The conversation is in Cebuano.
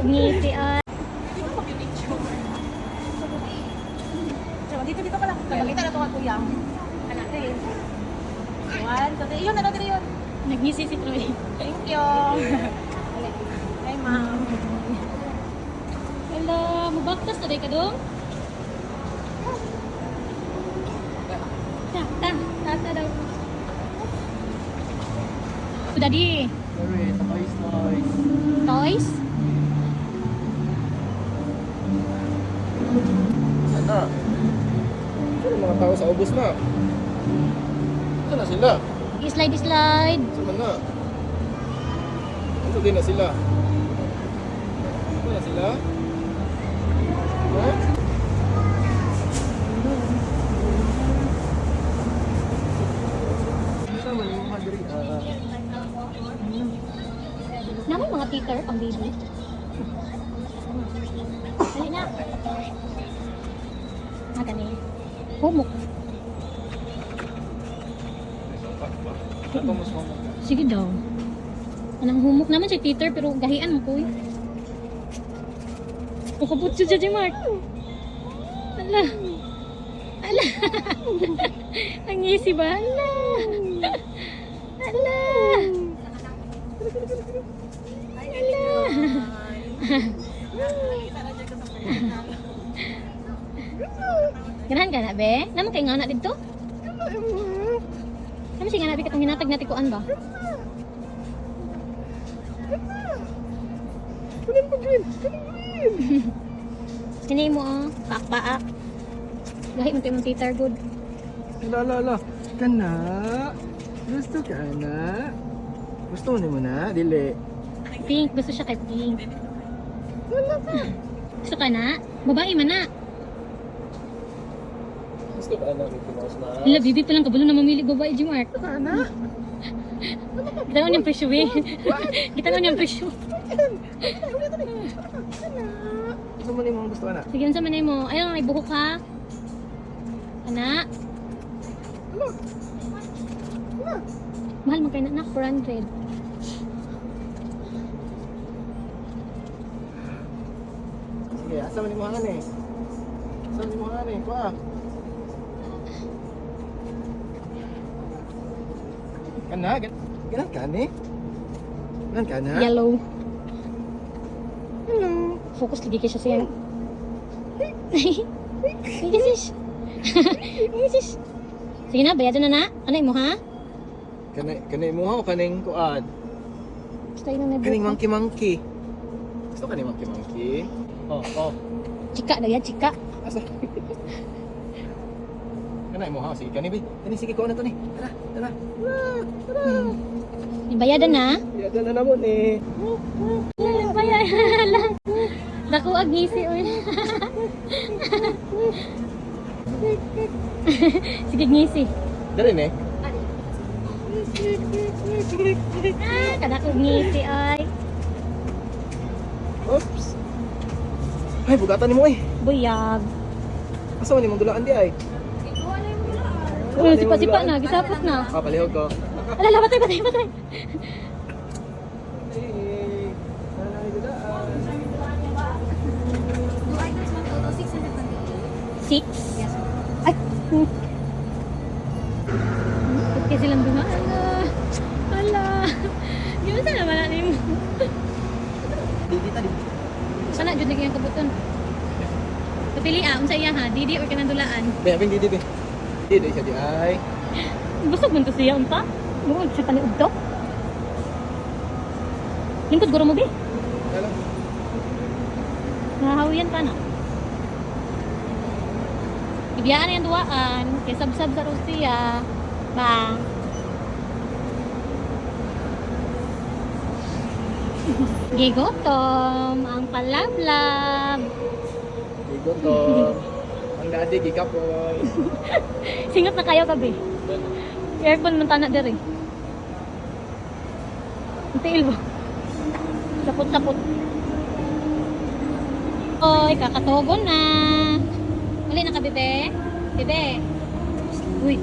Kadako ngiti ah. Dito, dito ka lang. Nakita na to ka, kuya. Anak, eh. One, two, three. Yun, ano, three, yun. Nagngisi si Troy. Thank you. Hi, ma'am. Hello, mubaktas na day ka dong? Ta, ta, ta, ta daw. Oh, Daddy, Sorry, toys, toys. Toys? Sana. Sino mga tao sa ubos na? Saan na sila? Slide, slide. Saan man na? Ito din na sila. Saan na sila? Ha? Saan man yung mga diri? Ah, Naman mga teacher pang baby. Dali na. Ah, gani. Humok. Ito mas mamag. Sige daw. Anang humok naman si teacher pero gahian mo ko eh. Pukabot siya si Mark. Ala. Ala. Ang easy ba? Ala. Ala. Ala. Ganahan ka na, be? Naman kay nga na dito? Naman siya nga na, be, katong hinatag natin kuan ba? Kunin mo green! Kunin mo green! Hinay mo ah, paak-paak. Gahi mo ito yung titer good. Ala, ala, ala. Kana. Gusto ka na? Gusto mo na? Dili. Pink, gusto siya kay pink. Gusto ka na? Babae man na. Gusto ka na? Mickey Mouse na? Hala, bibi pa lang kabalo na mamili babae, Jmark. Gusto ka na? Kita niyang presyo eh. Kita niyang presyo. Gusto mo ni mga gusto ka na? Sige, unsa man mo? Ayun, may buhok ha. Ana. Ala. Ala. Mahal man kay na anak, 400. Sige, asa man ni mga eh? Asa man ni mga eh? Kuha. Kana? Ganan ka ni? Ganan ka na? Yellow. Hello. Focus lagi kay siya siya. Sige, sis. Sige, sis. Sige na, bayadan na na. Ano mo ha? Kana kana mo ha o kaning kuan? Basta yun ang may Kaning buhok. monkey monkey. Gusto ka ni monkey monkey? Oh, oh. Chika daw yan, chika. Asa? Kana mo ha sige kani bi. Kani sige kuan na to ni. Tara, tara. Tara, tara. Bayadan na. Bayadan na namo ni. Bayadan. Dako ag ngisi oy. Sige ngisi. Dali ni. Ah, kadako ngisi oy. Oops. Ay, bugatan nimo eh. Buyag. Asa man imong dulaan di ay? Uy, sipa-sipa na, gisapot na. Ah, palihog ko. Alala, patay, patay, patay. Hey, nanay dulaan. Two items, ma'am. Total 628. Six? Yes, ma'am. Ay! Ba't kasi silang duha? Ala! Ala! Di ba sana wala na yung... Di di ta di. Sana, jud lagi ang kabuton. Kapili ah, unsa iya ha? Didi or kanang dulaan? Be, abing di di be. Di di siya di ay. Busog man to siya, unta? Muod siya paniudto. Lingkod guro mo, be. Kala. Nahawiyan pa na. Ibiyaan na yung duwaan. Kay sabsab sa Rusia. Ba. Gigotom ang palablab. Gigotom. Ang daddy gikapoy. Singot na kayo kabi. Aircon man tana diri. Ang tiil ba? Sapot-sapot. Oy, kakatogon na. Uli na ka, bebe. Bebe. Uy,